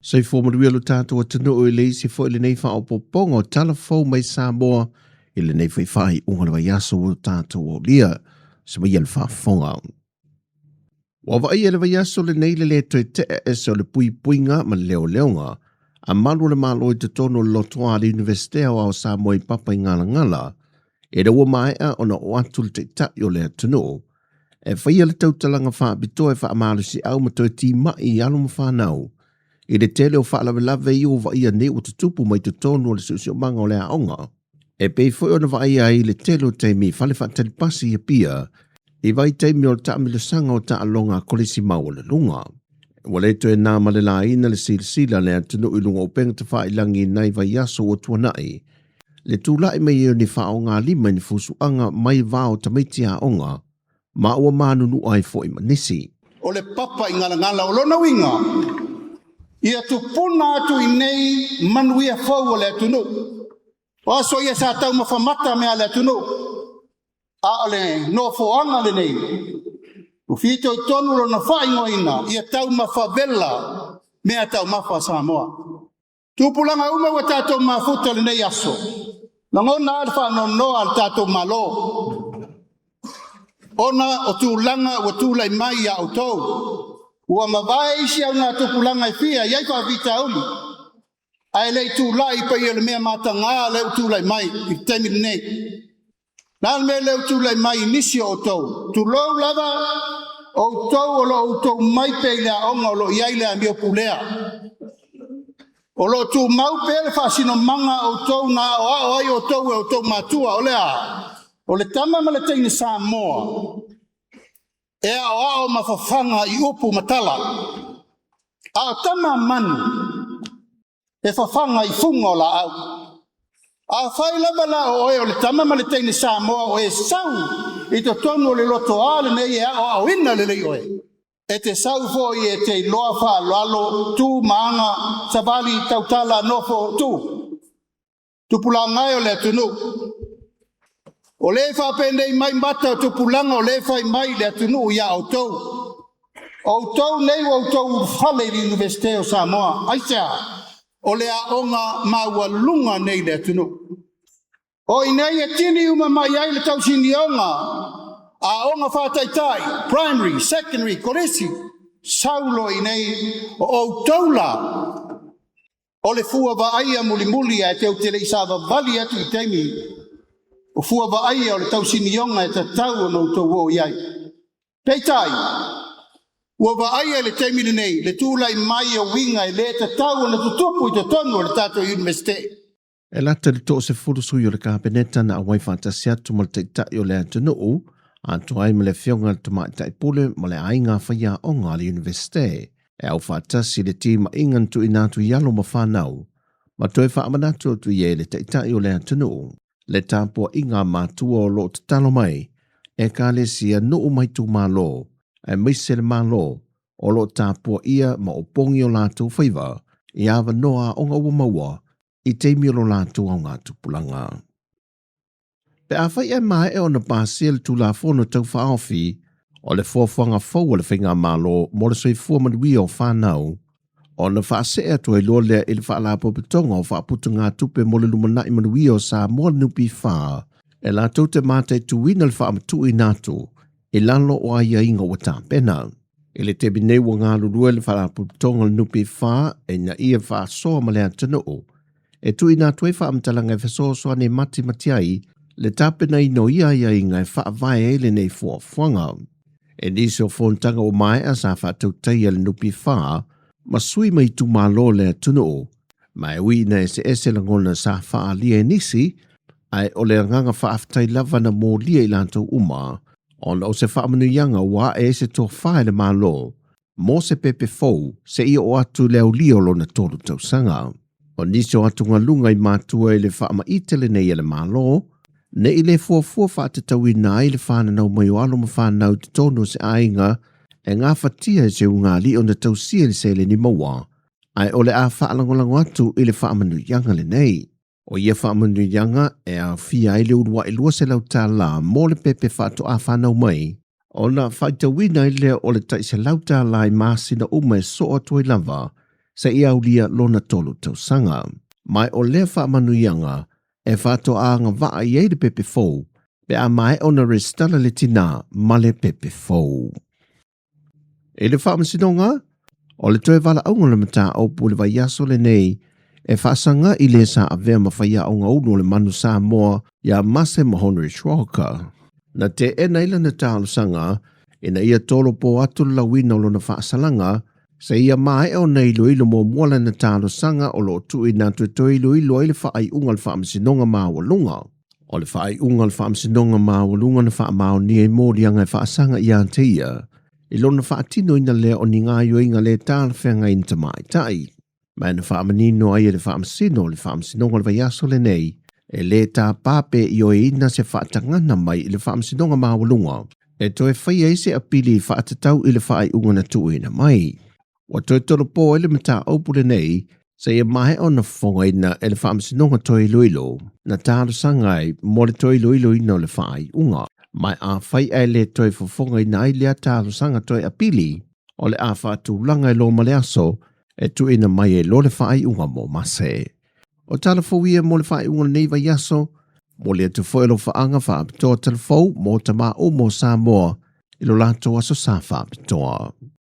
Soifua manuia lo tatou atunuu i le isi foi lenei faaopoopoga o tala fou mai Samoa i lenei foi faaiuga o le vaiaso ua tatou aulia. Semaia le faafofoga. Ua vaaia le vaiaso lenei le lē toe te'a ese o le puipuiga ma le leoleoga a malu o le Malo i totonu o le lotoa a le Iunivesite Aoao o Samoa i Papaigalagala ina ua maea ona oo atu le Taitai o le atunuu e faia le tautalaga faapitoa e faamalosiau ma toe timai i alo ma fanau i le tele o faalavelave ia ua vaaia nei ua tutupu mai totonu o le siosiomaga o le aoga. E pei foi ona vaaia ai le tele o taimi i fale faatalipasi i Apia i vaitaimi o le taamilosaga o taaloga a Kolisi Maualuluga. Ua le toe na ma le laina le silasila a le atunuu i luga o upega tafailagi i nai vaiaso ua tuanai, le tulai mai ai o ni faaaogalima i ni fusuaga mai va o tamaiti aoga ma ua manunua ai foi ma nisi. O le papa i galagala o lona uiga, ia tupuna atu i nei manuia fou o le atunuu. O aso ia sa taumafa mata mea a le atunuu, a o le nofoaga lenei, ua fitoitonu lona faaigoaina ia taumafa vela mea taumafa a Samoa. Tupulaga uma ua tatou mafuta lenei aso, lagona lava le faanoanoa a le tatou Malo, ona o tulaga ua tulai mai ia outou. Ua mavae isi augatupulaga e fia i ai faafitauli, ae le i tulai pei o le mea mataga lea ua tulai mai i le taimi lenei. La le mea lea ua tulai mai i nisi o outou, tulou lava, outou o lo o outou mai pea i le aoga o lo o i ai le amio pulea. O lo o tumau pea le faasinomaga a outou na aoao ai outou e outou matua, o le a? O le tama ma le teine Samoa e aoao ma fafaga i upu ma tala, a o tama manu e fafaga i fuga o laau. Afai lava la o oe o le tama ma le teine Samoa o e sau i totonu o le lotoa lenei e aoaoina lelei oe, e te sau foi e te iloa faaaloalo tu ma aga, savali, tautala, nofo, tu. Tupulaga e o le atunuu, o le faapenei mai mata o tupulaga o le fai mai le atunuu ia outou. Outou nei ua outou ulufale i le Iunivesite o Samoa. Aisea? O le aoga maualuga nei le atunuu. O i nei e tini uma mai ai le tausinioga, aoga faataitai, primary, secondary, kolisi, saulo i nei o outou la, o le fua vaaia mulimuli ae tou te le i savavali atu i taimi o fua vaaia o le tausinioga e tatau ona outou oo i ai. Peitai, ua vaaia i le taimi lenei le tulai mai o uiga e le tatau ona tutupu i totonu o le tatou Iunivesite. E lata i le 30 sui o le Kapeneta na auai faatasi atu ma le Taitai o le atunuu, atoa ai ma le Afioga i le Tamaitai Pule ma le aiga faiaoga a le Iunivesite, e au faatasi i le timaiga na tuuina atu i alo ma fanau, ma toe faamanatu atu i ai le Taitai o le atunuu le tapuaiga a matua o lo o tatalo mai Ekalesia, nuu ma itumalo, aemaise le Malo o lo o tapuaia ma opogi o latou faiva i avanoa aoga ua maua i taimi o lo latou augatupulaga. Pe afai ae maea ona pasia le Tulafono Tau Faaofi o le Fuafuaga Fou a le Faigamalo mo le Soifua Manuia o Fanau, ona faasee atu ai loa lea i le Faalapotopotoga o Faaputugatupe mo le Lumanai Manuia o Samoa le NPF e latou te mataituina le faamatuuina atu i lalo o aiaiga ua tapena. I le taimi nei ua galulue le Faalapotopotoga o le NPF ina ia faasoa ma le atunuu e tuuina atu ai faamatalaga e fesoasoani e matimati ai le tapenaina o ia aiaiga e faavae ai lenei fuafuaga. E nisi o fonotaga ua maea sa faatautaia le NPF ma sui mai itumalo o le atunuu, ma e ui ina eseese lagona sa faaalia e nisi, ae o le agaga faafetai lava na molia i latou uma ona o se faamanuiaga ua ae ai se tofa e le Malo mo se pepe fou seia oo atu i le aulia o lona 3 tausaga. O nisi o atugaluga i matua i le faamaite lenei a le Malo, ne i le fuafua faatatauina ai le fananau mai o alo ma fanau i totonu o se aiga e gafatia e se ugali'i ona tausia i le seleni maua, ae o le a faalagolago atu i le faamanuiaga lenei. O ia faamanuiaga e aofia ai le uluai $200 mo le pepe faatoa fanau mai, ona faitauina ai lea o le tai $100 i masina uma e soo atu ai lava Seia aulia lona 3 tausaga. Ma o lea faamanuiaga e faatoa agavaa i ai le pepe fou pe a maea ona resitala le tinā ma le pepe fou. I le faamasinoga, o le toe valaauga o le mataupu i le vaiaso lenei e faasaga i le sa avea ma faiaoga ulu o le Manu Samoa ia Mase Mahonri Walker. Na teena ai lana talosaga ina ia tolopo atu le lauina o lona faasalaga seia maea ona iloilo muamua lana talosaga o lo o tuuina atu e toe iloilo ai le faaiuga a le Faamasinoga Maualuga. O le faaiuga a le Faamasinoga Maualuga na faamaonia i moliaga e faasaga ia te ia i lona faatinoina lea o ni gaoioiga le talafeagai na tamaitai. Ma na faamanino ai e le Faamasino o le Faamasinoga o le vaiaso lenei e le tapa pe ioeina se faatagaga mai i le Faamasinoga Maualuga e toe faia ai se apili faatatau i le faaiuga na tuuina mai. Ua toe tolopo ai le mataupu lenei seia maea ona fofogaina e le Faamasinoga toe iloilo na talosaga ai mo le toe iloiloina o le faaiuga. Ma afai ae le toe fofogaina ai lea talosaga toe apili, o le a faatulaga e loa ma le aso e tuuina mai ai loa le faaiuga mo Mase. O tala fou ia mo le faaiuga o lenei vaiaso, momoli atu foi alofaaga faapitoa talafou mo tamāumu o Samoa i lo latou aso sa faapitoa.